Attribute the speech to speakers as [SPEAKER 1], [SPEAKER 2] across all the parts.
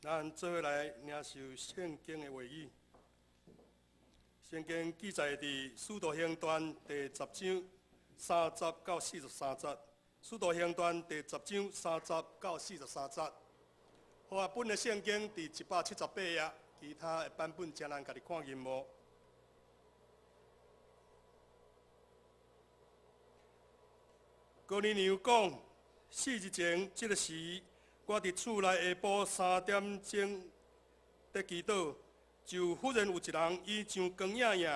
[SPEAKER 1] 咱做伙來領受聖經的話語。聖經記載佇《使徒行傳》第十章30到43節，《使徒行傳》第十章30到43節。和合本的聖經佇178頁，其他的版本請咱家己看螢幕。哥尼流講：四日前，這个時，我佇厝內下晡3點鐘佇祈禱，就忽然有一人伊像光影影，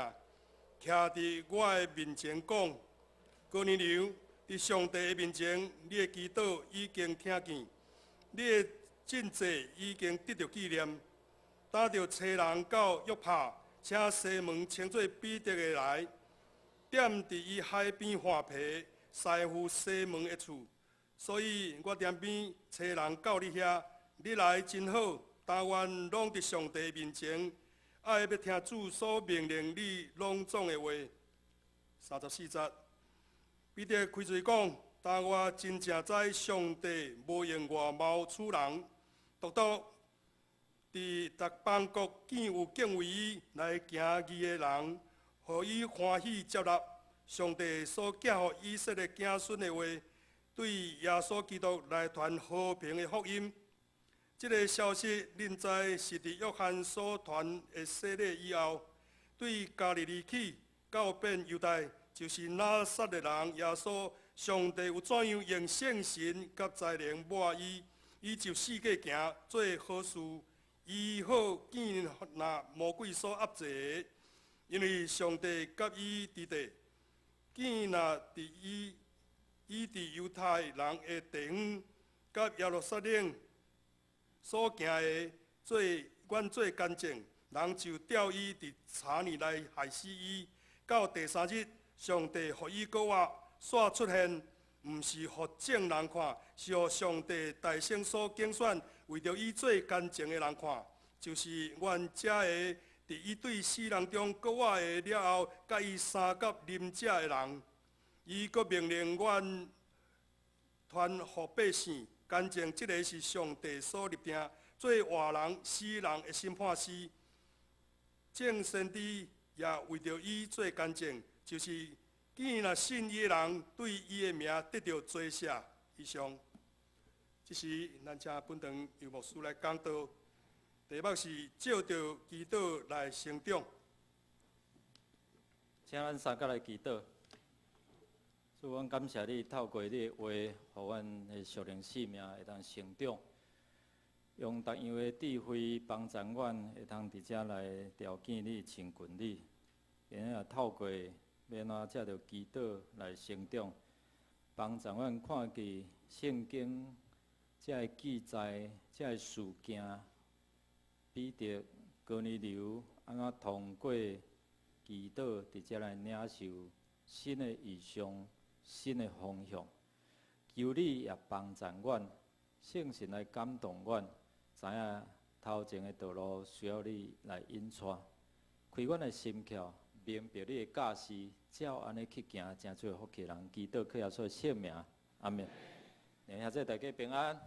[SPEAKER 1] 徛佇我的面前講：哥尼流，佇上帝的面前，你的祈禱已經聽見，你的賑濟已經得著紀念。今著差人到約帕，請西門稱做彼得的來，踮佇伊海邊畫皮師傅西門的厝。所以我踮邊差人到你遐，你來真好。但願攏佇上帝面前，愛欲聽主所命令你攏總的話。34節，彼得開喙講：但我真正知上帝無用外貌取人，獨獨佇逐邦國見有敬畏伊來行義的人，予伊歡喜接納上帝所寄予以色列子孫的話，對耶穌基督來傳和平的福音。這个消息，恁知是佇約翰所傳的洗禮以後，對加利利起到遍猶太，就是拿撒勒人耶穌，上帝有怎樣用聖神佮才能抹伊，伊就四界行做好事，醫好見那魔鬼所壓制的，因為上帝佮伊佇佇。見若佇伊伊佇猶太人的地方，佮耶路撒冷所行的做願做乾淨，人就吊伊佇柴來害死伊。到第三日，上帝予伊閣活，煞出現，毋是予眾人看，是予上帝大先所揀選，為著伊做乾淨的人看，就是阮這个佇伊對死人中閣活的了後，佮伊相佮啉食的人。伊閣命令阮傳予百姓，乾淨這个是上帝所立定，做活人死人的審判師。眾先知也為著伊做乾淨，就是見若信伊的人對伊的名得著罪赦。以上，這時咱請本堂游牧師來講道，題目是藉著祈禱來成長。
[SPEAKER 2] 請咱三佮來祈禱。主，阮感謝你透過你的話，予阮的屬靈生命會當成長，用各樣的智慧幫助阮，會當佇遮來朝見你、親近你。然後透過欲按怎藉著祈禱來成長，幫助阮看見聖經這个記載、這个事件，彼得、哥尼流按怎通過祈禱佇遮來領受新的異象、新的方向。求你也幫助阮，聖神來感動阮，知影頭前的道路需要你來引帶，開阮的心竅，明白你的教示，照按呢去行，成做福氣人。祈禱靠耶穌的聖名，阿們。兄弟大家平安。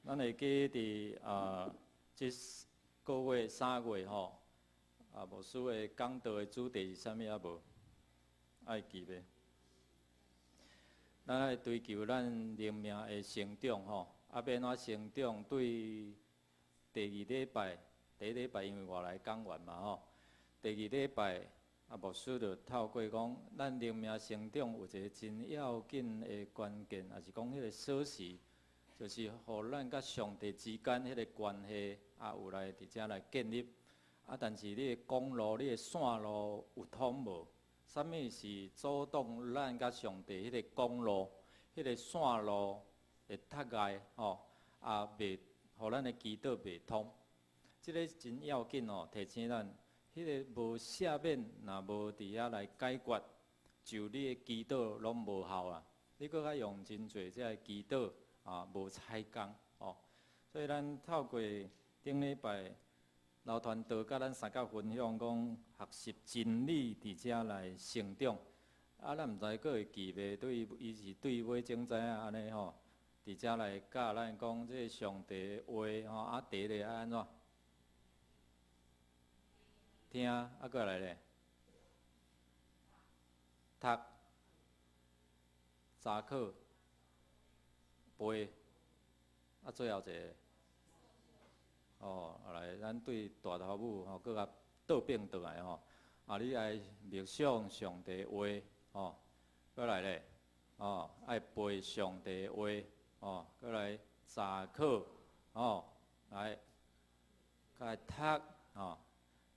[SPEAKER 2] 咱會記佇啊，這個月3月吼，啊，牧師的講道的主題是啥物猶無？愛記袂？咱愛追求咱靈命的成長吼，啊，欲按怎成長？對第二禮拜，第一禮拜因為外來講員嘛吼，第二禮拜啊，牧師就透過講，咱靈命成長有一個真要緊的關鍵，抑是講彼个鎖匙，就是予咱佮上帝之間彼个關係啊，有來佇遮來建立。啊，但是你的公路、你的線路有通無？啥物是阻擋咱佮上帝彼个公路、彼个線路會窒礙吼？啊，袂，予咱的祈禱袂通。這个真要緊哦，提醒咱，彼个無赦免，若無佇遐來解決，就你的祈禱攏無效啊！你閣較用真濟這个祈禱啊，無彩工哦。所以咱透過頂禮拜老團道佮咱三甲分享講，學習真理佇遮來成長。啊，咱毋知閣會記袂？對，伊是對尾前知影按呢吼，佇佇遮來教咱講這个上帝的話吼，啊，第一个愛按怎？聽，啊，閣來咧？讀、查考、背，啊，最後一个，哦，來，咱對大頭母吼，閣共倒轉轉來吼，啊，你愛默想上帝話，吼，閣來咧，哦，愛背上帝話，哦，閣來查考，哦，來，閣來讀，吼，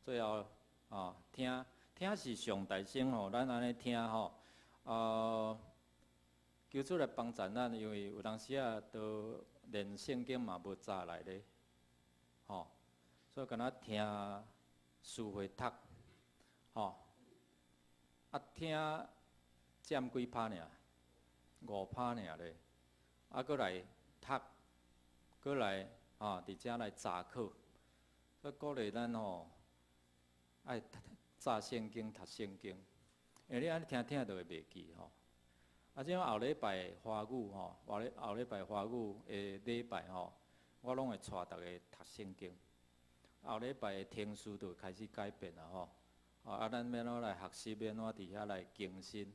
[SPEAKER 2] 最後，哦，聽，聽是上大聲吼，咱按呢聽吼，求主來幫助咱，因為有當時啊，都連聖經嘛無查來咧，吼，所以敢若聽書會讀，吼，啊聽佔幾拍爾？五拍爾咧，啊，閣來讀，閣來啊，佇遮來查考，所以鼓勵咱吼，愛查聖經、讀聖經，因為你按呢聽聽就會袂記吼。啊，這種後禮拜華語吼，後禮拜華語的禮拜吼，我攏會帶逐家讀聖經。後禮拜的程序就會開始改變啦吼。啊，咱欲按怎來學習，欲按怎佇遐來更新。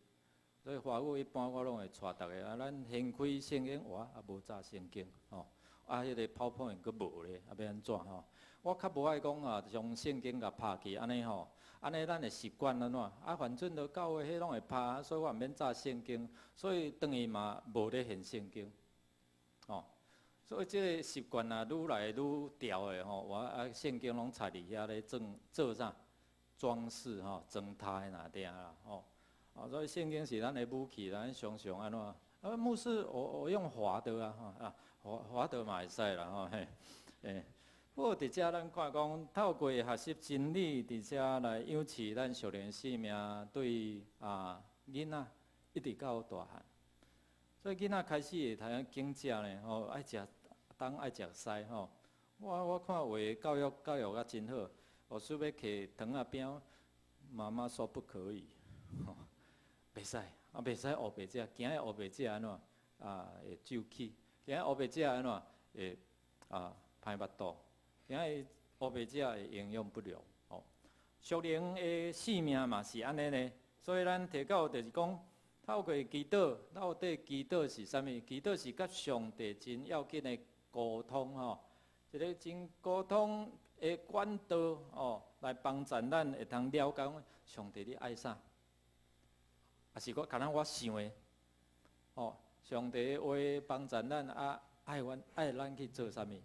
[SPEAKER 2] 所以華語一般我攏會帶逐家啊，咱掀開聖經，哇，啊無查聖經吼，啊，彼个 PowerPoint 閣無咧，啊欲按怎吼？我較無愛講啊，將聖經共拍去按呢吼，按呢咱會習慣按怎？啊，反正都教會彼攏會拍，所以我毋免查聖經，所以轉去嘛無咧現聖經，吼。所以這个習慣啊，愈來愈牢的吼，我啊聖經攏插佇遐咧，做做啥？裝飾吼，裝塔的那爾啦，吼。啊，所以聖經是咱的武器，咱常常按怎？啊，牧師，我用滑的啊，吼啊，滑滑的嘛會使啦，吼嘿，欸。不過佇遮咱看講，透過學習真理，佇遮來養飼咱屬靈生命，對啊囡仔一直到大漢。所以囡仔開始會通揀食呢，吼，愛食東愛食西吼。我看有的教育啊真好，老師欲揢糖仔餅，媽媽說不可以，吼，袂使，啊袂使烏白食，驚伊烏白食按怎啊會蛀齒，驚烏白食按怎會啊歹腹肚。驚伊烏白食會營養不良，吼。屬靈的生命嘛是按呢呢，所以咱提到就是講，透過祈禱，到底祈禱是啥物？祈禱是佮上帝真要緊的溝通，吼，一个真溝通的管道，哦，來幫助咱會通了解上帝你愛啥，抑是講敢若我想的，吼，上帝的話幫助咱啊，愛阮愛咱去做啥物？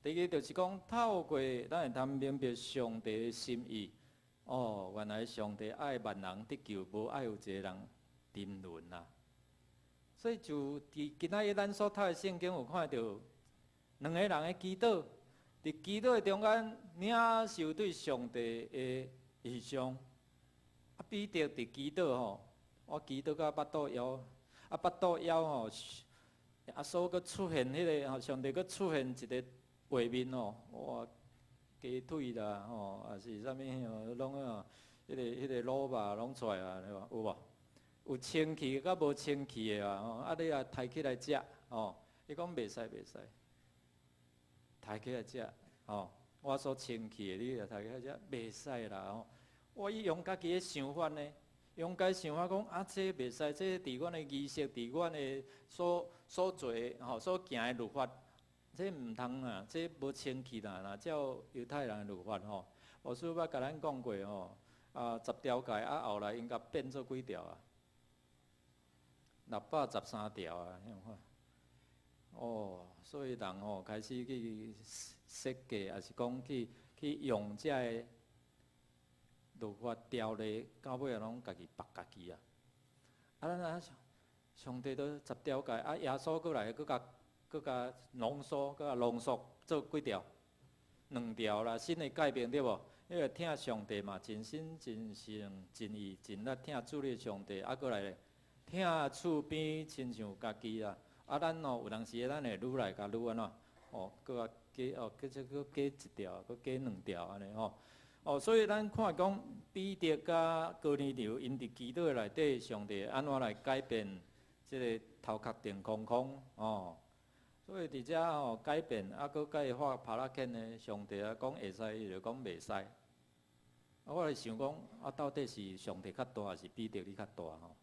[SPEAKER 2] 第二就是講，透過咱會通明白上帝的心意。哦，原來上帝愛萬人得救，無愛有一個人沉淪啊。所以就佇今仔日咱所讀的聖經有看著兩个人的祈禱，佇祈禱的中間領受對上帝的異象。啊，彼得佇祈禱吼，我祈禱到腹肚枵，啊腹肚枵吼，耶穌閣出現彼个吼，上帝閣出現一个畫面吼，哇，雞腿啦吼，抑是啥物吼，攏啊，彼个滷肉攏出來啊，對無？有無？有清氣佮無清氣的啊，吼，啊你也刣起來食，吼，伊講袂使袂使，刣起來食，吼，我所清氣的，你也刣起來食，袂使啦，吼。我伊用家己的想法呢，用家想法講啊，這袂使，這佇阮的儀式，佇阮的所做吼，所行的律法。這毋通啊！這無清氣啦，若照猶太人的律法吼，牧師捌共咱講過吼，啊十條誡啊，後來𪜶共變做幾條啊？613條啊，遐款。哦，所以人吼開始去設計，抑是講去用這个律法條例，到尾啊攏家己縛家己啊。啊，咱啊上帝都十條誡，啊耶穌閣來閣共。閣共濃縮，閣共濃縮做幾條？兩條啦，新的誡命對無？因為疼上帝嘛，盡心盡性盡意盡力疼主你上帝，啊，閣來咧，疼厝邊親像家己啦。啊，咱哦有當時咱會愈來共愈按怎？哦，閣共加哦，閣這閣加一條，閣加兩條按呢吼。哦，所以咱看講彼得佮哥尼流𪜶佇祈禱內底，上帝按怎來改變這个頭殼頂空空哦。所以佇遮吼改變，啊，閣共伊發拍啦牽呢，上帝啊講會使，伊就講袂使。啊，我咧想講，啊，到底是上帝較大，抑是彼得你較大吼？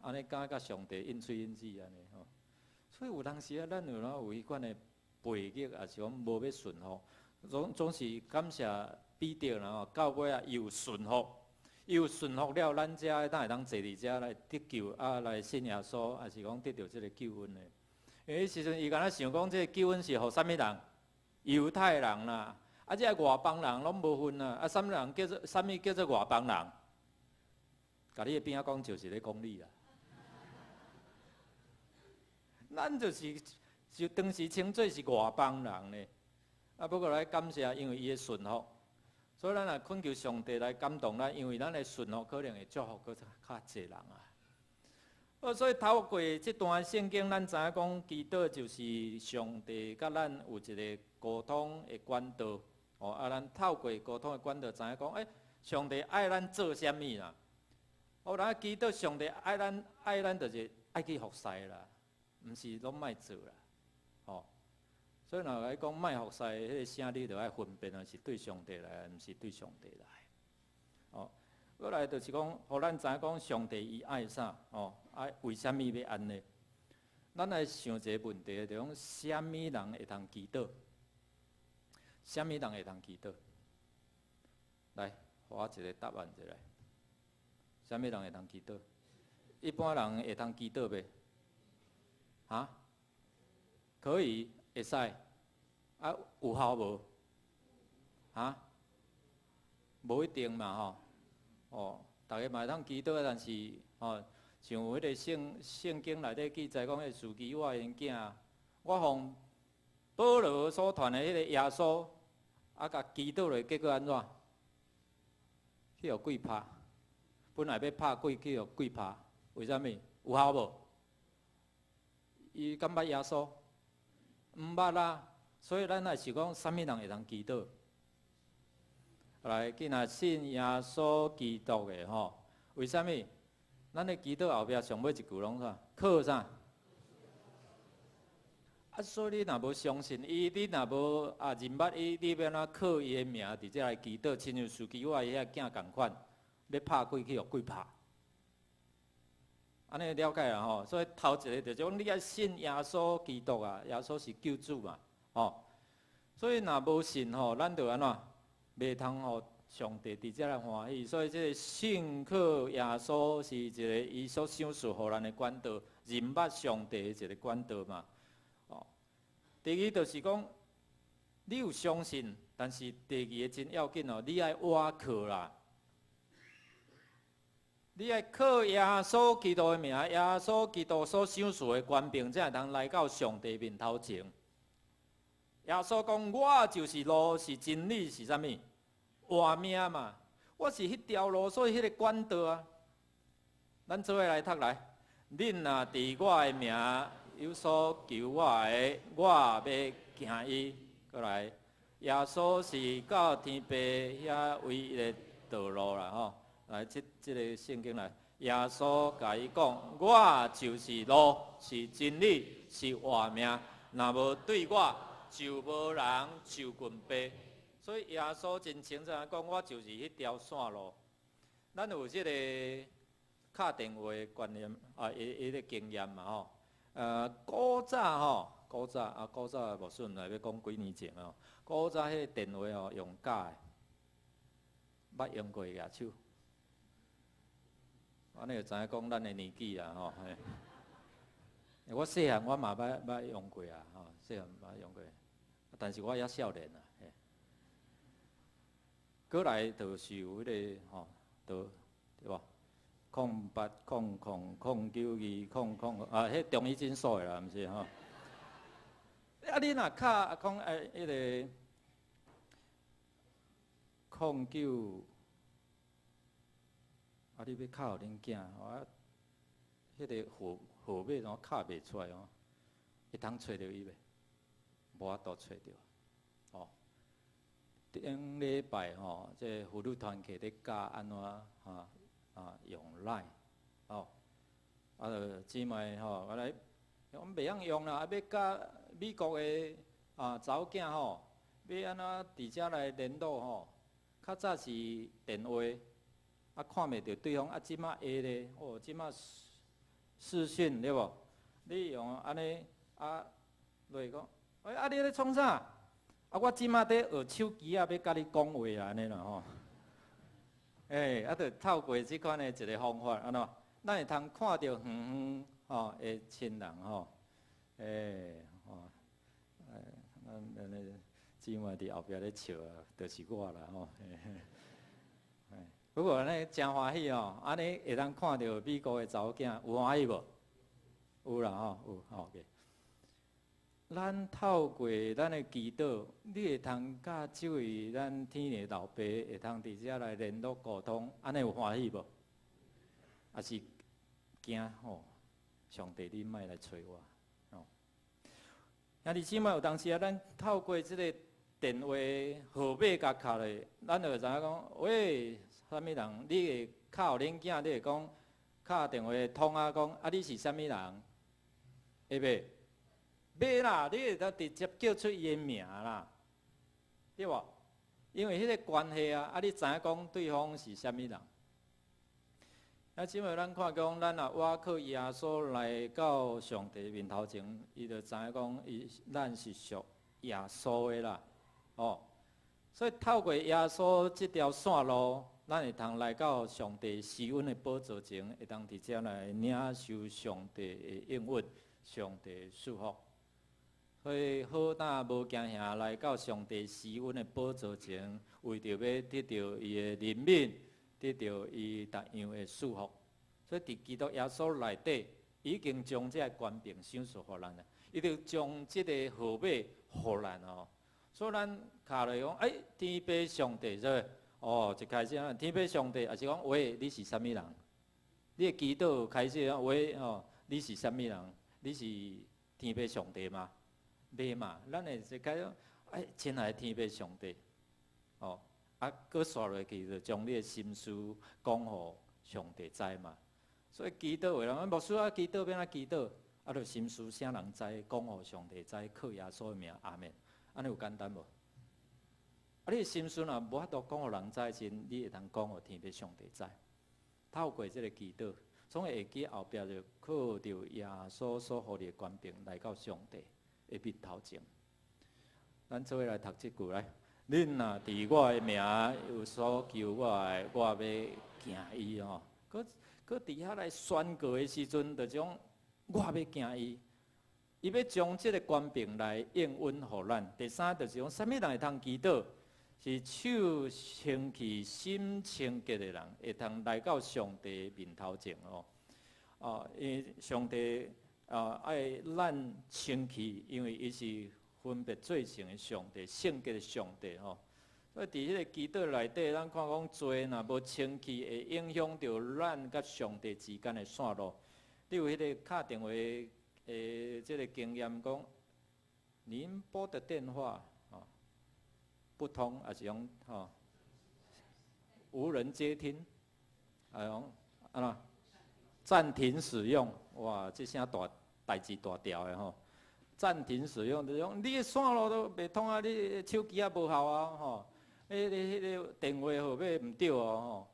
[SPEAKER 2] 按呢敢共上帝應喙應舌按呢吼？所以有當時啊，咱有哪有彼款的背逆，抑是講無欲順服，總是感謝彼得啦吼，到尾啊又順服，又順服了，咱才會當坐佇遮來得救啊，來信耶穌，抑是講得著這个救恩的。因為彼時陣伊敢若想講，這个救恩是予啥物人？猶太人啦，啊，這个外邦人攏無份啊。啊，啥物人叫做啥物叫做外邦人？共你的邊仔講就是咧講你啦。咱就是就當時稱做是外邦人呢。啊，不過來感謝，因為伊的順服，所以咱也懇求上帝來感動咱，因為咱的順服可能會祝福閣較濟人啊。哦，所以透過這段聖經，咱知影講，祈禱就是上帝佮咱有一个溝通的管道。哦，啊，咱透過溝通的管道，知影講，欸，上帝愛咱做啥物啦？哦，咱祈禱上帝愛咱，愛咱就是愛去服侍啦，毋是攏莫做啦。哦，所以若來講莫服侍，彼个聲你著愛分辨啊，是對上帝來，毋是對上帝來。哦，閣來就是講，予咱知影講上帝伊愛啥？哦，啊，為啥物欲按呢？咱來想一个問題，就講啥物人會通祈禱？啥物人會通祈禱？來，予我一个答案一下。啥物人會通祈禱？一般人會通祈禱袂？哈？可以，會使。啊，有效無？哈？無一定嘛吼。哦，逐个嘛會通祈禱，但是吼，像彼个聖經內底記載講，彼个司基瓦𪜶囝，我奉保羅所傳的彼个耶穌，啊，共祈禱落，結果按怎？去予鬼拍，本來欲拍鬼，去予鬼拍，為啥物？有效無？伊敢捌耶穌？毋捌啊！所以咱來想講，啥物人會通祈禱？來，既若信耶穌基督的吼，為啥物？咱的祈禱後壁上尾一句攏啥？靠啥？啊，所以你若無相信伊，你若無啊認捌伊，你欲按怎靠伊的名佇遮來祈禱？親像司基瓦遐囝仝款，欲拍鬼去予鬼拍。按呢了解啦吼，所以頭一个就是講，你愛信耶穌基督啊，耶穌是救主嘛，吼。所以若無信吼，咱就按怎？袂通予上帝佇遮來歡喜。所以這个信靠耶穌是一个伊所賞賜予咱的管道，認捌上帝的一个管道嘛。哦，第二就是講，你有相信，但是第二个真要緊哦，你愛倚靠啦。你愛靠耶穌基督的名，耶穌基督所賞賜的權柄，才會通來到上帝面頭前。耶穌講：我就是路，是真理，是啥物？活命嘛！我是彼條路，所以彼个管道啊。咱做伙來讀來，恁若佇我的名有所求我的，我欲行伊。閣來，耶穌是到天父遐唯一的道路啦吼。來，這个聖經來，耶穌共伊講：我就是路，是真理，是活命。若無對我，就無人就近父。所以耶穌真清楚講，我就是彼條線路。咱有這个敲電話的觀念啊，彼个經驗嘛吼。古早吼，古早啊，古早無算來欲講幾年前哦。古早彼个電話吼用絞的，捌用過舉手。按呢就知影講咱的年紀啦吼。我細漢我嘛捌用過啊，吼，細漢捌用過，但是我猶少年啊。閣來就是有彼个吼，就對無？0800 009 200啊，彼中醫診所的啦，毋是吼？啊，你若敲講彼个空九，啊，你欲敲予恁囝，啊，彼个號碼怎敲袂出來哦？會通揣著伊袂？無法度揣著，吼。頂禮拜吼，這個婦女團契咧教按怎哈啊用 LINE，哦，啊，就姊妹吼，我來，阮袂曉用啦，啊，欲佮美國的啊查某囝吼，欲按怎佇遮來聯絡吼？較早是電話，啊看袂著對方，啊這馬會咧，哦，這馬視訊對無？你用按呢啊，落去講，欸，啊你咧創啥？啊我這馬佇學手機仔，欲佮你講話啦，按呢啦吼。欸，啊，就透過這款的一个方法，按怎？咱會通看著遠遠吼的親人吼，欸，吼，欸，咱咱个姊妹佇後壁咧笑啊，就是我啦吼。不過按呢誠歡喜哦，按呢會當看著美國的查某囝，有歡喜無？有啦吼，有吼。OK。咱透過咱的祈禱，你會通佮這位咱天的老爸會通佇遮來聯絡溝通，按呢有歡喜無？抑是驚吼？上帝，你莫來揣我吼。兄弟姊妹，有當時啊，咱透過這個電話號碼共敲咧，咱就會知影講，喂，啥物人？你會敲予恁囝，你會講敲電話通啊，講啊，你是啥物人？會袂？袂啦，你會當直接叫出伊的名啦，對無？因為彼个關係啊，啊，你知影講對方是啥物人？啊，姊妹，咱看講，咱若倚靠耶穌來到上帝面頭前，伊就知影講，伊咱是屬耶穌的啦，哦。所以透過耶穌這條線路，咱會通來到上帝施恩的寶座前，會當佇遮來領受上帝的應允、上帝的祝福。所以好膽無驚嚇來到上帝施恩的寶座前，為著欲得著伊的憐憫，得著伊逐樣的祝福。所以佇基督耶穌內底，已經將這个權柄賞賜予咱了，伊就將這個號碼予咱哦。所以咱敲來講，欸，天父上帝，是哦，一開始啊，天父上帝，抑是講喂，你是啥物人？你的祈禱開始講喂，哦，你是啥物人？你是天父上帝嗎？袂嘛，咱會一開始，欸，親愛的天父上帝，哦，啊，閣紲落去就將你的心事講予上帝知嘛。所以祈禱的人，牧師啊，祈禱欲按怎祈禱？啊，就心事啥人知，講予上帝知，靠耶穌的名，阿門。按呢有簡單無？啊，你的心事若無法度講予人知時，你會當講予天父上帝知。透過這个祈禱，總會會記後壁就靠著耶穌所予你的權柄來到上帝的面頭前。咱做伙來讀這句來。恁若佇我的名有所求我的，我欲聽伊吼。閣閣佇遐來宣告的時陣，就講我欲聽伊。伊欲將這个權柄來應允予咱。第三就是講，啥物人會通祈禱？是手清氣、心清潔的人，會通來到上帝面頭前哦。哦，因為上帝啊愛咱清氣，因為伊是分別做聖的上帝，聖潔的上帝吼。所以佇彼个祈禱內底，咱看講罪若無清氣，會影響著咱佮上帝之間的線路。你有彼个敲電話的這个經驗，講您撥的電話不通，抑是講吼無人接聽，啊講按怎暫停使用，哇，這聲大代誌大條的吼。暫停使用就是講，你的線路都袂通啊，你手機也無效啊，吼，彼个彼个電話號碼毋對哦，吼，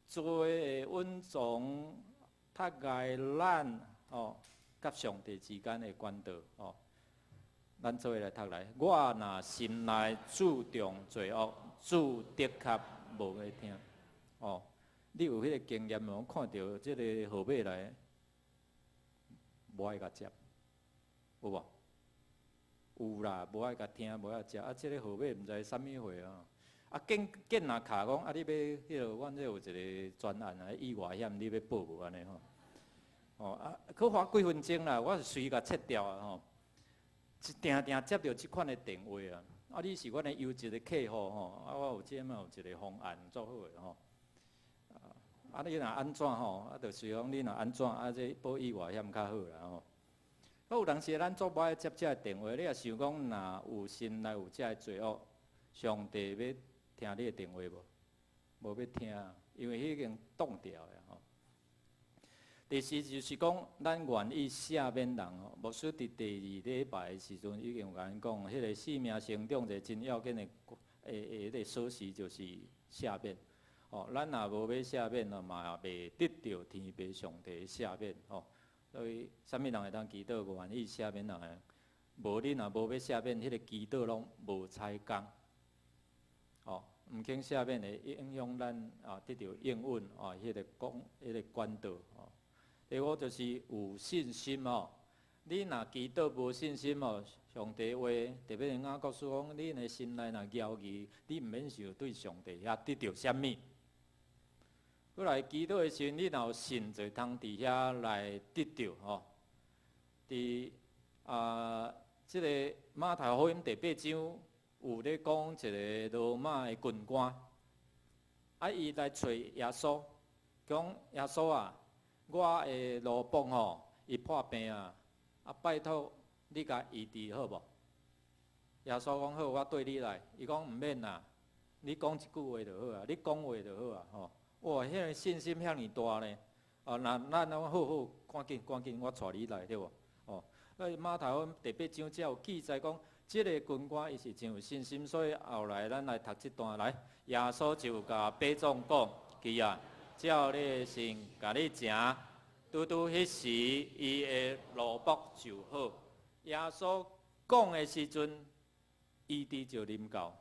[SPEAKER 2] 罪會隱藏窒礙咱吼，佮上帝之間的管道吼。咱做伙來讀來，我若心內注重罪惡，主的確無欲聽。哦，你有彼个經驗無？看著這个號碼來，無愛共接，有無？有啦，無愛共聽，無愛接。啊，這个號碼毋知啥物貨啊？啊，見見若敲講，啊，你欲彼个，阮這有一个專案啊，意外險，你欲報無按呢吼？哦啊，閣花幾分鐘啦，我是隨共切掉啊吼。一定定接著這款的電話啊！啊，你是阮的優質的客戶吼，啊，我有這嘛有一个方案做好的吼。啊，你若按怎吼？啊，就是講你若按怎，啊，這保意外險較好啦吼。啊，有當時咱足無愛接這个電話，你也想講，若有心內有這个罪惡，上帝欲聽你的電話無？無欲聽，因為彼已經擋掉了吼。第四就是講，咱願意赦免人吼。牧師佇第二禮拜的時陣已經有共咱講，彼個生命成長一个真要緊的的彼个鎖匙就是赦免。吼，咱若無欲赦免哦，嘛袂得著天父上帝的赦免吼。所以，啥物人會當祈禱願意赦免人的？無你若無欲赦免，彼個祈禱攏無彩工。吼，毋肯赦免會影響咱啊得著應允啊，彼個講彼個管道吼。第五就是有信心吼，你若祈禱無信心吼，上帝話特別雅各書講，你的心內若猶疑，你毋免想對上帝遐得著啥物。閣來祈禱的時陣，你若有信就會通佇遐來得著吼。佇啊，這個馬太福音第八章有咧講一個羅馬的軍官，啊，伊來揣耶穌，講耶穌啊，我的奴僕吼，伊破病啊，啊拜託你共醫治好無？耶穌講好，我綴你來。伊講毋免啦，你講一句話就好啊，你講話就好啊，吼！哇，彼个信心遐爾大呢！哦，若咱講好好，趕緊趕緊，我帶你來對無？哦，所以馬太福音第八章才有記載講，這个軍官伊是真有信心，所以後來咱來讀這段來，耶穌就共百總講，去啊，照你的信共你成。拄拄彼時，伊的奴僕就好。耶穌講的時陣，醫治就臨到，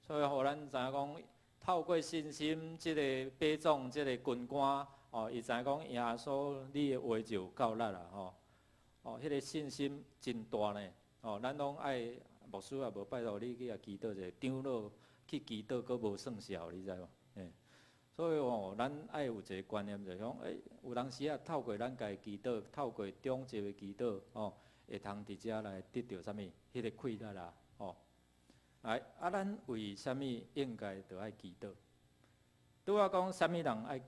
[SPEAKER 2] 所以予咱知影講，透過信心，這个百總，這个軍官，哦，伊知影講耶穌，你的話就有夠力啦，吼，哦，彼个信心真大呢，哦，咱攏愛牧師也無拜託你去共祈禱者，長老去祈禱，閣無算數，你知無？欸，所以吼，咱愛有一个觀念，就是講，欸，有當時啊，透過咱家己祈禱，透過長執的祈禱，吼，會通佇遮來得著啥物？彼个氣力啦，吼。來，啊，咱為啥物應該著愛祈禱？拄仔講啥物人愛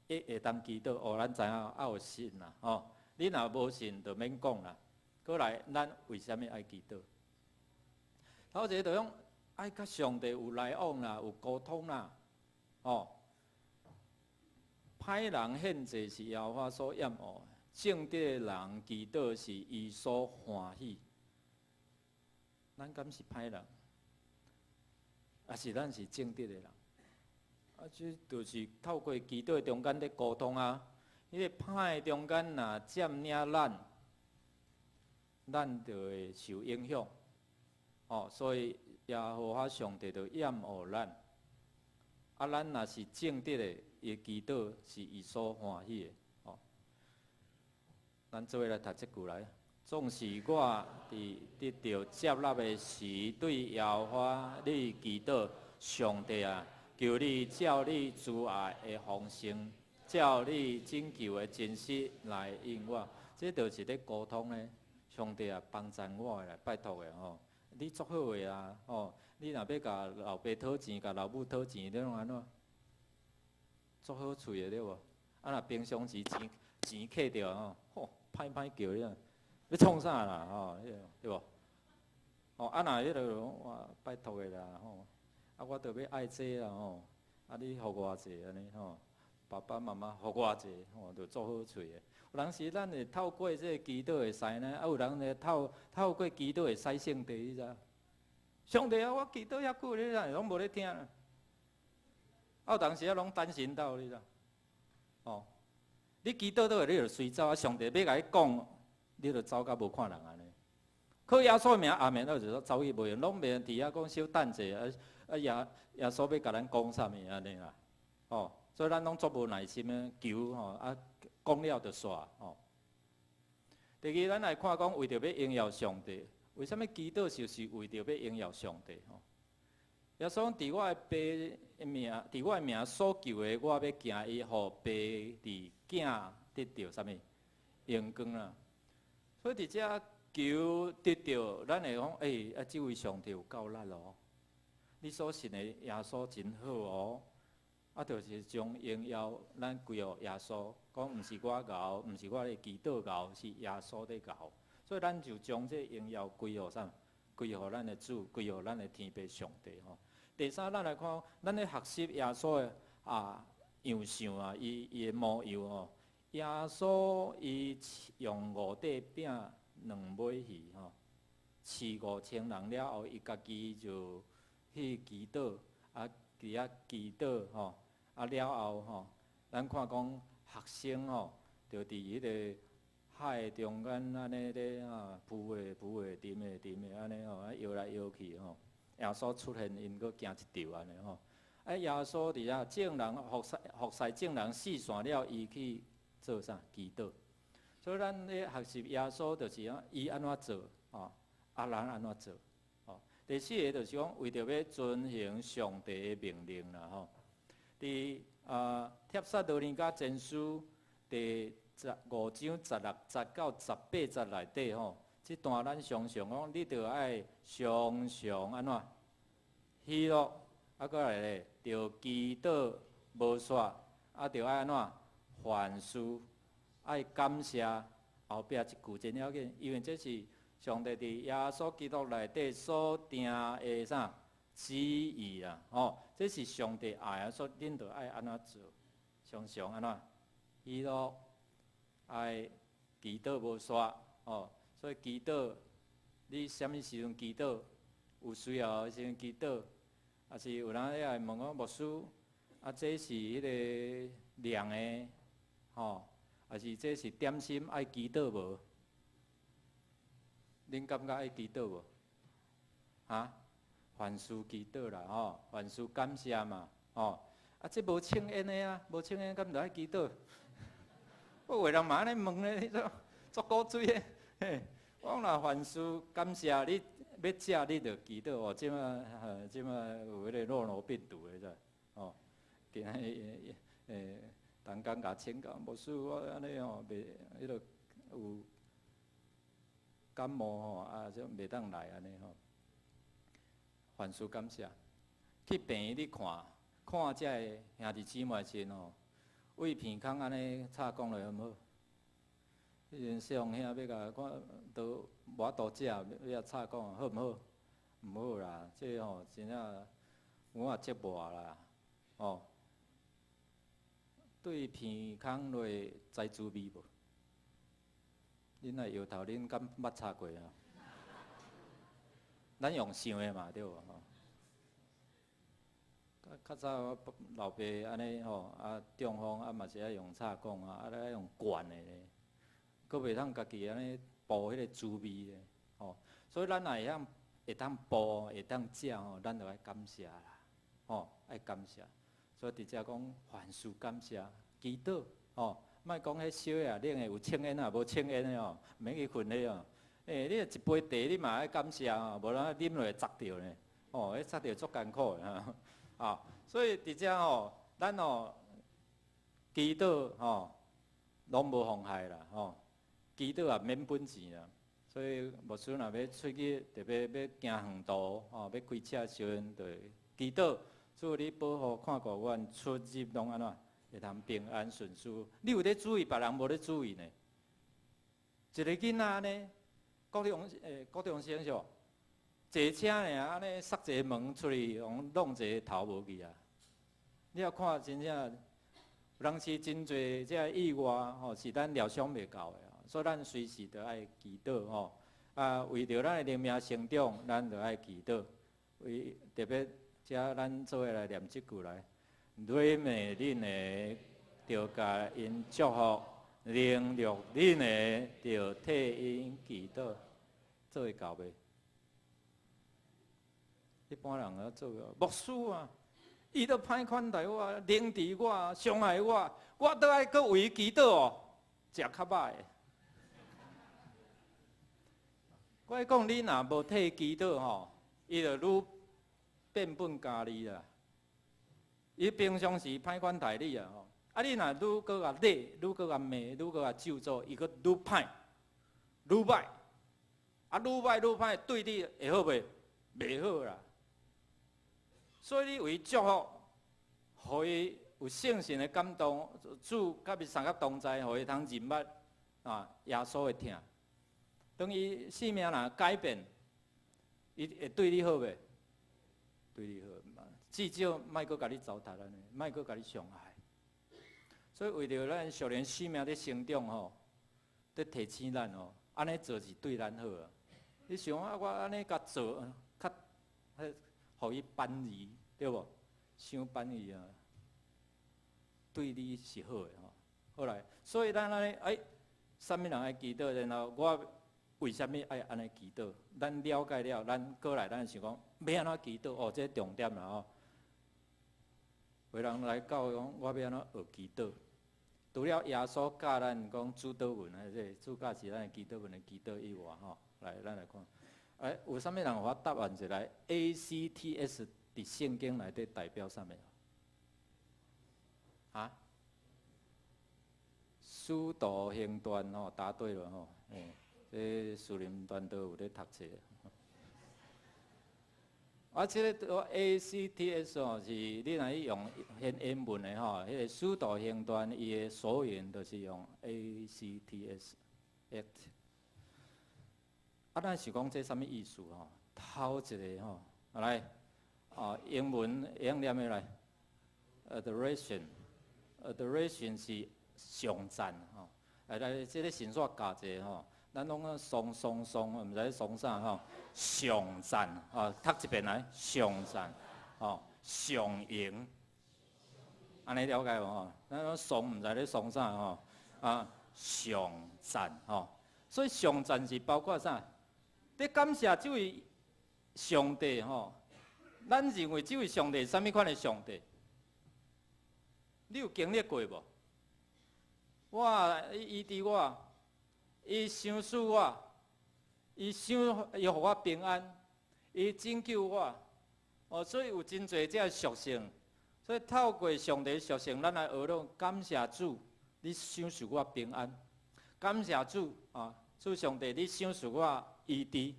[SPEAKER 2] 會會當祈禱？哦，咱知影愛有信啦，吼。你若無信，就免講啦。閣來，咱為啥物愛祈禱？頭一个就講愛佮上帝有來往啦，有溝通啦，吼。歹人獻祭是耶和華所厭惡，正直的人祈禱是伊所歡喜。咱敢是歹人？抑是咱是正直的人？啊，這就是透過祈禱中間咧溝通啊。彼个歹的中間若佔領咱，咱就會受影響。哦，所以耶和華上帝就厭惡咱。啊，咱若是正直的，伊祈禱是伊所歡喜的。哦，咱做伙來讀這句來。總是我佇得著接納的時，對耶和華你祈禱，上帝啊，求你照你慈愛的豐盛，照你拯救的真實來應我。這就是咧溝通咧。上帝啊，幫贊我的啦，拜託的吼，你足好的啊，吼！你若欲共老爸討錢，共老母討錢，你攏按怎？足好喙的對無？啊，若平常時錢錢扣著吼，吼，歹歹叫你啊，欲創啥啦吼？對無？哦，啊，若彼个我拜託的啦吼，啊，我著欲愛這啦吼，啊，你予我者按呢吼，爸爸媽媽予我者吼，就足好喙的。有當時咱會透過這个祈禱會使呢，啊，有人會透透過祈禱會使上帝，你知？上帝啊，我祈禱遐久，你哪會攏無咧聽？啊，有當時啊，攏單行道，你知？哦，你祈禱倒會，你就隨走啊！上帝欲共你講，你就走甲無看人按呢。靠耶穌名阿們，就說走去無用，攏袂佇遐講小等者，啊啊耶耶穌欲共咱講啥物按呢啦？哦，所以咱攏足無耐心的求吼，啊講了就煞吼。第二，咱來看講為著欲榮耀上帝，為啥物祈禱就是為著欲榮耀上帝？吼，耶穌講佇我的爸名，佇我的名所求的，我欲行伊，予爸佇囝得著啥物榮光啦。所以佇遮求得著，咱會講，欸，啊，這位上帝有夠力哦！你所信的耶穌真好哦！啊，就是將榮耀咱歸予耶穌，講毋是我𠢕，毋是我咧祈禱𠢕，是耶穌咧𠢕。所以咱就將這榮耀歸予啥？歸予咱的主，歸予咱的天父上帝吼。第三，咱來看，咱咧學習耶穌的啊樣相啊，伊伊的模樣吼，耶穌伊用五塊餅兩尾魚吼，飼5000人了後，伊家己就去祈禱，啊，佇遐祈禱吼，啊了後吼，咱看講學生吼，就佇彼个海中間按呢咧啊，浮的浮的，沉的沉的，按呢吼，啊搖來搖去吼。耶穌出現，𪜶閣驚一跳按呢吼。啊，耶穌佇遐眾人服侍眾人四散了，伊去做啥？祈禱。所以咱咧學習耶穌，就是講伊按怎做，吼，啊咱按怎做，吼。第四个就是講，為著欲遵行上帝的命令啦，吼。佇帖撒羅尼迦前書第五章16節到18節內底吼，這段咱常常講，你著愛常常按怎喜樂，啊，閣來咧，著祈禱無煞，啊，著愛按怎凡事愛感謝。後壁一句真要緊，因為這是上帝佇耶穌基督內底所定的啥旨意啊！吼，這是上帝愛啊，所以恁著愛按怎做，常常按怎喜樂，愛祈禱無煞，吼，所以祈禱，你啥物時陣祈禱？有需要的時陣祈禱，抑是有人會問講牧師，啊，這是彼个涼的，吼，抑是這是點心愛祈禱無？恁感覺愛祈禱無？哈？凡事祈禱啦，吼，凡事感謝嘛，吼。啊，這無抽煙的啊，無抽煙，敢著愛祈禱？我有人嘛按呢問咧，你說足古錐的，嘿，我講若凡事感謝，你欲食你著祈禱哦。這馬有彼个諾羅病毒的遮，哦，今仔日同工共請教，牧師我按呢吼，袂彼个有感冒吼，啊，這袂當來按呢吼。凡事感謝，去病院你看，看這个兄弟姊妹時吼，對鼻孔按呢插管落好毋好？彼陣細漢兄欲共看都無法度食，欲插管好毋好？毋好啦，這吼真正有影折磨啦，哦。對鼻孔落知滋味無？恁若搖頭，恁敢捌插過啊？咱用想的嘛，對無吼？較早我老爸按呢吼，啊中風啊嘛是愛用插管啊，啊咧用灌的咧，閣袂通家己按呢補彼个滋味咧，吼。所以咱若會曉會當補，會當食吼，咱就愛感謝啦，吼，愛感謝。所以佇遮講凡事感謝，祈禱，吼，莫講彼燒的啊，冷的有抽煙啊，無抽煙的吼，毋免去薰彼哦。欸，你若一杯茶，你嘛愛感謝吼，無然啉落會窒著呢，吼，彼窒著足艱苦的哈。啊，所以佇遮吼，咱吼祈禱吼，攏無妨害啦，吼，祈禱也免本錢啦。所以牧師若欲出去，特別欲行遠途，吼，欲開車時陣，就祈禱，主你保護看顧阮出入攏按怎，會通平安順遂。你有咧注意，別人無咧注意呢。一個囡仔按呢，國中生是無？坐車爾按呢，塞一個門出去，予弄一個頭無去啊！你若看真正，有當時真濟這意外吼，是咱料想袂到的，所以咱隨時都愛祈禱吼。啊，為著咱的靈命成長，咱就愛祈禱。為特別，遮咱做伙來念這句來：辱罵恁的，著共𪜶祝福；凌辱恁的，著替𪜶祈禱。做會到袂？一般人啊做牧師啊，伊都歹款待我，凌遲我，傷害我，我都愛閣為伊祈禱哦，食較歹。我講你若無替伊祈禱吼，伊就愈變本加厲啦。伊平常時歹款待你啊吼，啊你若愈閣共罵，愈閣共罵，愈閣共咒詛，伊閣愈歹，愈歹，啊愈歹愈歹，對你會好袂？袂好啦。所以你為祝福，予伊有聖神的感動，主佮伊相佮同在，予伊通認捌啊耶穌的疼。當伊生命若改變，伊會對你好袂？對你好，至少莫閣共你糟蹋按呢，莫閣共你傷害。所以為著咱屬靈生命咧成長吼，咧提醒咱吼，按呢做是對咱好啊。你想啊，我按呢共做，較彼予伊扳移，對無？傷扳移啊，對你是好的吼。好來，所以咱按呢，欸，啥物人愛祈禱，然後我為啥物愛按呢祈禱？咱了解了，咱過來，咱想講欲按怎祈禱？哦，這重點啦吼。有人來教講，我欲按怎學祈禱？除了耶穌教咱講主禱文，彼個主教示咱的祈禱文的祈禱以外，吼，來，咱來看，欸，有啥物人予我答案一下？ACTS 佇聖經內底代表啥物？啊？使徒行傳吼，答對了吼，欸，這樹林傳道有咧讀冊。啊，這個 ACTS 吼，是你若去用現英文的吼，彼個使徒行傳伊的索引就是用 ACTS Act。啊，咱是講這啥物意思吼？頭一個吼，來，哦，英文會曉念的來，Adoration，Adoration 是頌讚吼。來來，這個先煞教一下吼。咱攏講頌頌頌，毋知頌啥吼？頌讚，吼，讀一遍來，頌讚，吼，頌榮，按呢了解無吼？咱講頌毋知咧頌啥吼？啊，頌讚吼，所以頌讚是包括啥？咧感謝這位上帝吼，咱認為這位上帝是啥物款的上帝？你有經歷過無？我伊醫治我。伊賞賜我，伊賞伊予我平安，伊拯救我，哦，所以有真濟這屬性，所以透過上帝屬性，咱來學著感謝主，你賞賜我平安，感謝主啊，主上帝你賞賜我醫治，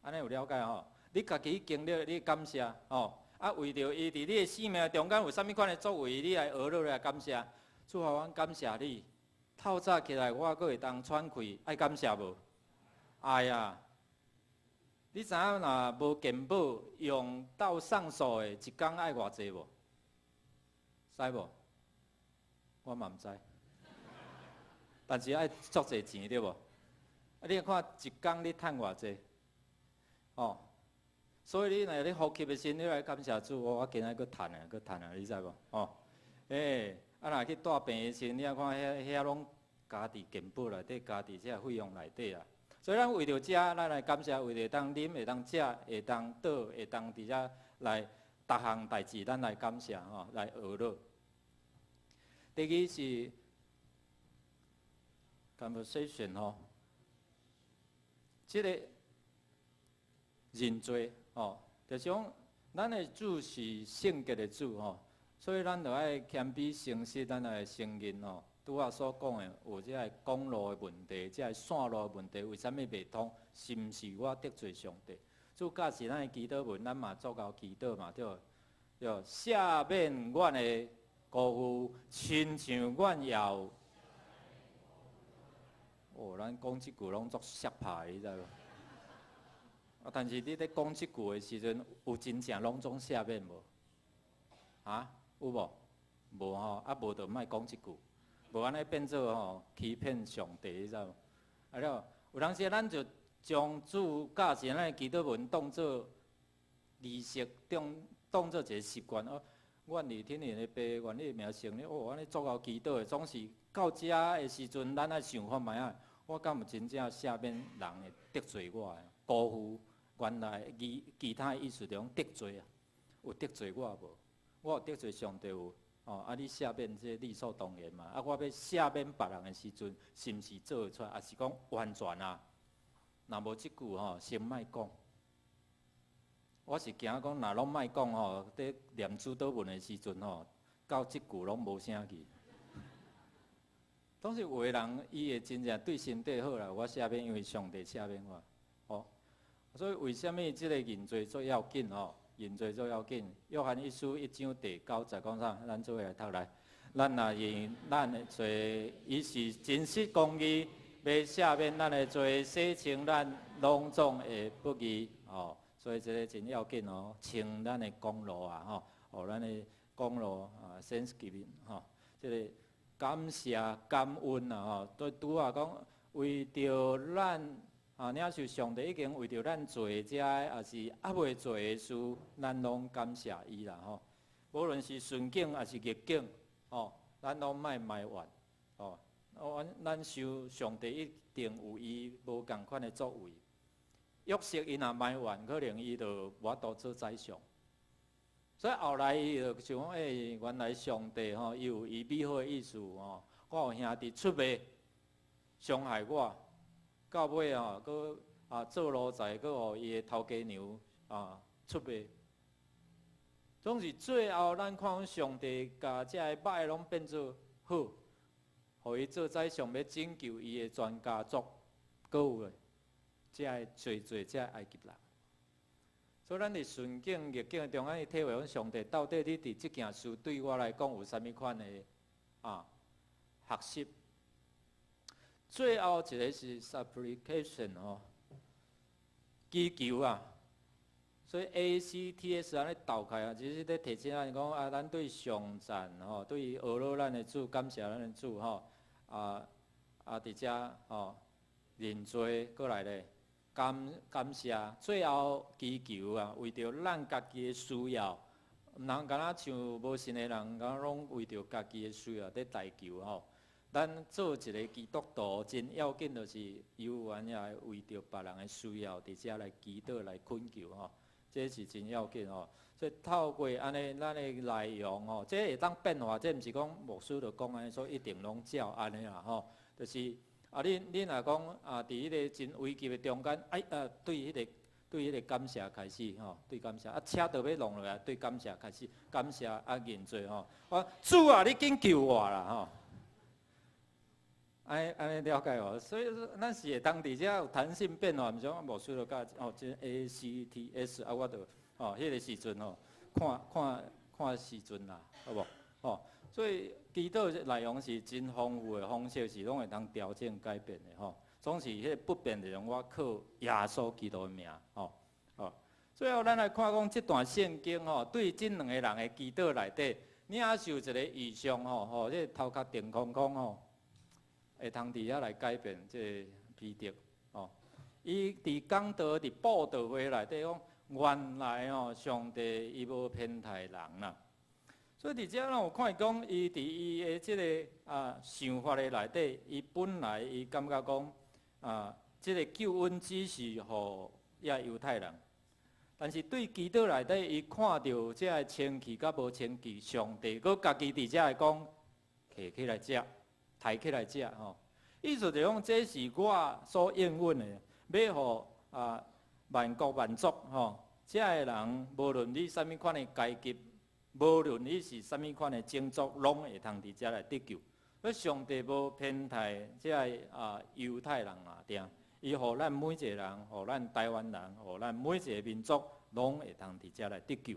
[SPEAKER 2] 按呢有了解吼？你家己經歷，你感謝吼，啊，為著伊佇你的生命中間有啥物款的作為，你來學落來感謝，主啊，阮感謝你。透早起來，我閣會當喘氣，愛感謝無？愛啊！你知影若無健保用到上訴的，一工愛偌濟無？知無？我嘛毋知。但是愛足濟錢對無？啊，你看一工你趁偌濟？哦，所以你若咧呼吸的時，你來感謝主，我今仔閣趁啊，閣趁啊，你知無？哦，欸，啊，若去帶病的時，你仔看遐遐攏加佇健保內底，加佇這個費用內底啊。所以咱為著這，咱來感謝，為著當啉，會當食，會當倒，會當佇遮來逐項代誌，咱來感謝吼，來學落。第二是 confession 吼，這個認罪吼，就是講咱的主是聖潔的主吼，所以咱著愛謙卑誠實，咱來承認吼。拄仔所講的有這个公路的問題，這个線路的問題，為啥物袂通？是毋是我得罪上帝？主教示咱的祈禱文，咱嘛足夠祈禱嘛，對無？對，赦免阮的辜負，親像阮也有。哦，咱講這句攏足澀拍，你知無？啊，但是你咧講這句的時陣，有真正攏總赦免無？啊，有無？無吼，啊無就莫講這句。無按呢變做吼欺騙上帝，你知無？啊了，有當時咱就將主教示咱的祈禱文當做儀式，當當做一個習慣哦。願佇天頂的父，願你的名聖咧，哦，按呢足夠祈禱的，總是到遮的時陣，咱愛想看覓仔，我敢有真正赦免人會得罪我的辜負？原來其其他的意思就講得罪啊，有得罪我無？我有得罪上帝無？哦，啊！你赦免這理所當然嘛。啊，我欲赦免別人的時陣，是毋是做會出來？抑是講完全啊？若無這句吼，先莫講。我是驚講，若攏莫講吼，佇念主禱文的時陣吼，到這句攏無聲去。當時有的人，伊會真正對心底好啦，我赦免，因為上帝赦免我。哦，所以為啥物這個認罪足要緊吼？認罪足要緊。約翰一書一章第九節講啥？咱做伙來讀來。咱若認咱的罪，伊是誠實公義，欲赦免咱的罪，洗清咱攏總的不義。哦，所以這個真要緊哦，清咱的公路啊，吼，予咱的公路啊，thanksgiving 吼。這个感謝感恩啊吼，對拄仔講為著咱啊，領受上帝已經為著咱做這个，抑是猶未做的事，咱攏感謝伊啦吼。無論是順境抑是逆境，吼，咱攏莫埋怨，吼。阮想上帝一定有伊無仝款的作為。約瑟伊若埋怨，可能伊就無法度做宰相。所以後來伊就想講，欸，原來上帝吼，伊有伊美好的意思吼。我有兄弟出賣傷害我，到尾吼，閣啊做奴才，閣予伊的頭家娘啊出賣。總是最後，咱看上帝共這个歹攏變做好，予伊做宰相，欲拯救伊的全家族，閣有這个濟濟這个埃及人。所以咱佇順境逆境中間去體會講上帝到底你佇這件事對我來講有啥物款的啊學習。最後一个是 supplication 吼，祈求啊。所以 ACTS 按呢鬥開啊，其實咧提醒咱講啊，咱對頌讚吼，對呵咾咱的主，感謝咱的主吼，啊啊佇遮吼認罪過來咧，感感謝，最後祈求啊，為著咱家己的需要，毋通敢若像無信的人，敢若攏為著家己的需要佇代求吼。咱做一个基督徒，真要緊，就是猶原也會為著別人的需要，佇遮來祈禱來懇求吼。這是真要緊吼，所以透過按呢，咱的內容吼，這會當變化，這毋是講牧師就講按呢，所以一定攏照按呢啦吼。就是啊，恁若講啊，佇彼个真危急的中間，哎啊，對彼個感謝開始吼，對感謝啊，車都欲弄落來，對感謝開始，感謝啊認罪吼。我主啊，你緊救我啦吼！按呢按呢了解無？所以咱是會當佇遮有彈性變化，毋是講牧師就教哦，這 ACTS 啊，我就吼彼个時陣吼，看看看時陣啦，好無？吼，所以祈禱內容是真豐富的方式，是攏會當調整改變的吼。總是彼个不變的，我靠耶穌基督的名，吼吼。最後咱來看講這段聖經吼，對這兩个人的祈禱內底，領受一个異象吼吼，這個頭殼定空空吼。會通佇遐來改變這个彼得哦，伊佇講道佇布道會內底講，原來哦，上帝伊無偏待人啦。所以佇遮咱有看伊講，伊佇伊的這个啊想法的內底，伊本來伊感覺講啊，這个救恩只是予遐猶太人，但是對祈禱內底，伊看著這个清氣佮無清氣，上帝閣家己佇遮會講，提起來食。提起來食吼，意思就講這是我所應允的，欲予啊萬國萬族吼，遮个人無論你啥物款的階級，無論你是啥物款的種族，攏會通佇遮來得救。所以上帝無偏待遮个啊猶太人啊，定，伊予咱每一個人，予咱台灣人，予咱每一個民族，攏會通佇遮來得救。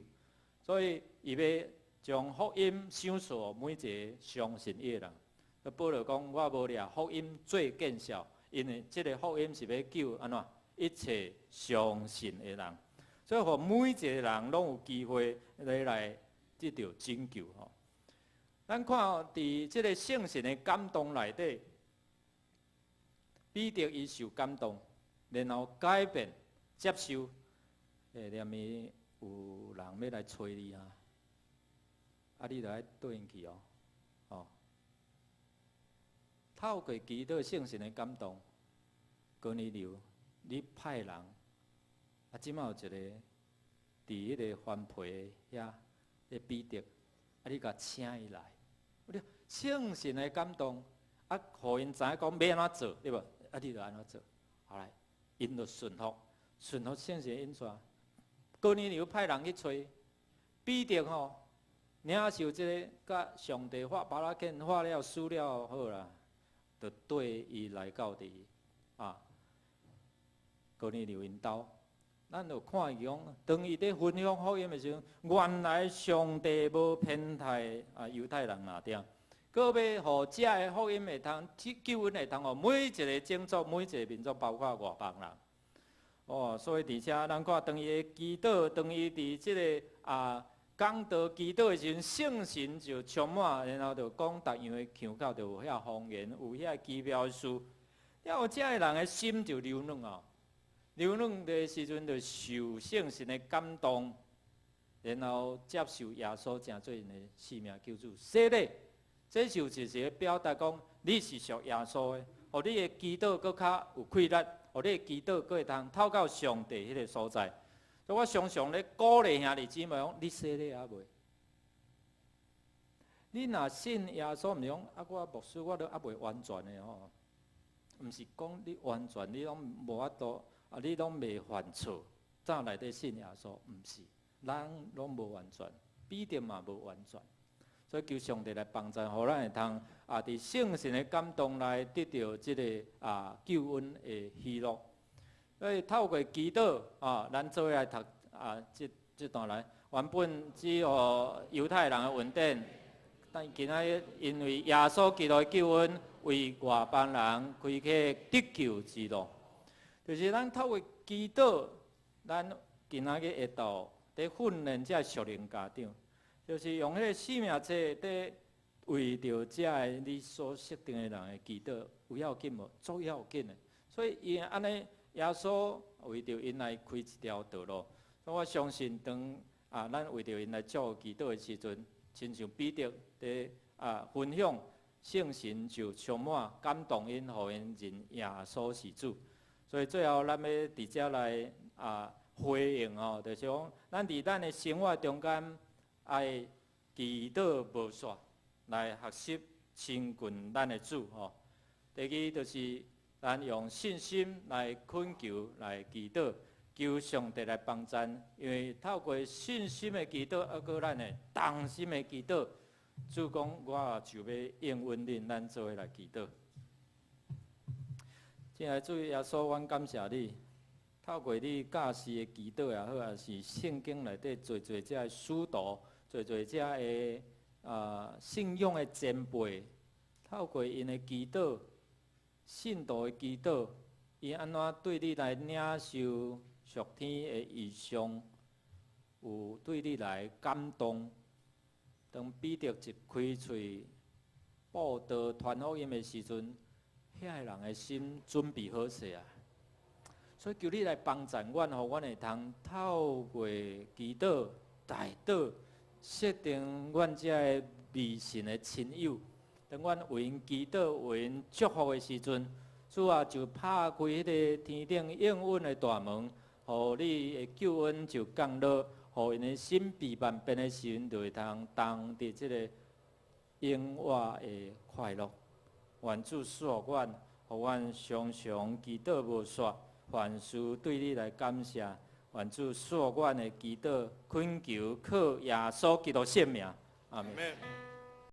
[SPEAKER 2] 所以伊欲將福音賞賜予每一個相信伊的人。保羅講：我無掠福音做見笑，因為這个福音是欲救按怎一切相信的人，所以予每一個人攏有機會來得著拯救吼。咱看佇這个聖神的感動內底，彼得伊受感動，然後改變接受。欸，連暝有人欲來揣你啊，啊，你著愛對𪜶去哦，吼。透過祈禱聖神的感動，哥尼流，你派人，啊，這馬有一个佇彼个番皮遐，彼彼得，啊，你共請伊來，你聖神的感動，啊，予𪜶知影講欲按怎做，對無？啊，你就按怎做，後來𪜶就順服，順服聖神引帶。哥尼流派人去揣彼得吼，領受這个佮上帝發巴拉見發了死了好啦，就綴伊來到佇啊哥尼流𪜶兜。咱就看伊講，當伊佇分享福音的時陣，原來上帝無偏待啊猶太人爾定，閣欲予這个福音會通救恩會通予每一个種族、每一个民族，包括外邦人。哦，所以佇遮咱看，當伊的祈禱，當伊佇這个啊講道祈禱的時陣，聖神就充滿，然後就講逐樣的腔口，就有遐方言，有遐奇妙的事。了後，這个人的心就柔軟哦，柔軟的時陣就受聖神的感動，然後接受耶穌成做𪜶的性命救主。洗禮，這就是表達講你是屬耶穌的，予你的祈禱閣較有氣力，予你的祈禱閣會通透到上帝彼个所在。所以我常常咧鼓勵兄弟姊妹講：你洗禮猶未？你若信耶穌，毋是講啊，我牧師我都猶未完全的吼，毋是講你完全你攏無法度啊，你攏未犯錯，才來得信耶穌，毋是，人攏無完全，彼得嘛無完全，所以求上帝來幫助，予咱會通啊，佇聖神的感動來得著這个啊救恩的喜樂。所以透過祈禱啊，咱做伙來讀啊，這這段來，原本只予猶太人的恩典，但今仔日因為耶穌基督的救恩，為外邦人開啟得救之路。就是咱透過祈禱，咱今仔日會到佇訓練這屬靈家長，就是用彼个生命冊佇為著這个你所設定的人的祈禱，有要緊無？足要緊的。所以𪜶按呢，耶穌為著𪜶來開一條道路，所以我相信當啊，咱為著𪜶來做祈禱的時陣，親像彼得佇啊分享，聖神就充滿感動𪜶，予𪜶認耶穌是主。所以最後咱欲佇遮來啊回應吼，就是講咱佇咱的生活中間愛祈禱無煞，來學習親近咱的主吼。第二就是咱用信心來懇求、來祈禱，求上帝來幫贊，因為透過信心的祈禱，猶閣咱的同心的祈禱，主講我就欲應允恁，咱做伙來祈禱。親愛的主耶穌，阮感謝你，透過你教示的祈禱也好，抑是聖經內底濟濟這个使徒，濟濟這个啊信仰的前輩，透過𪜶的祈禱，信徒的祈禱，𪜶按怎對你來領受屬天的異象，有對你來感動。當彼得一開喙布道傳福音的時陣，遐個人的心準備好勢啊！所以求你來幫助阮，予阮會通透過祈禱、代禱，設定阮這个未信的親友。當阮為𪜶祈禱、為𪜶祝福的時陣，主啊，就拍開彼个天頂應允的大門，予你的救恩就降落，予𪜶的心被萬變的時陣，就會通同佇這个永活的快樂。願主賜福阮，予阮常常祈禱無煞，凡事對你來感謝。願主賜福阮的祈禱，懇求靠耶穌基督聖名，阿門。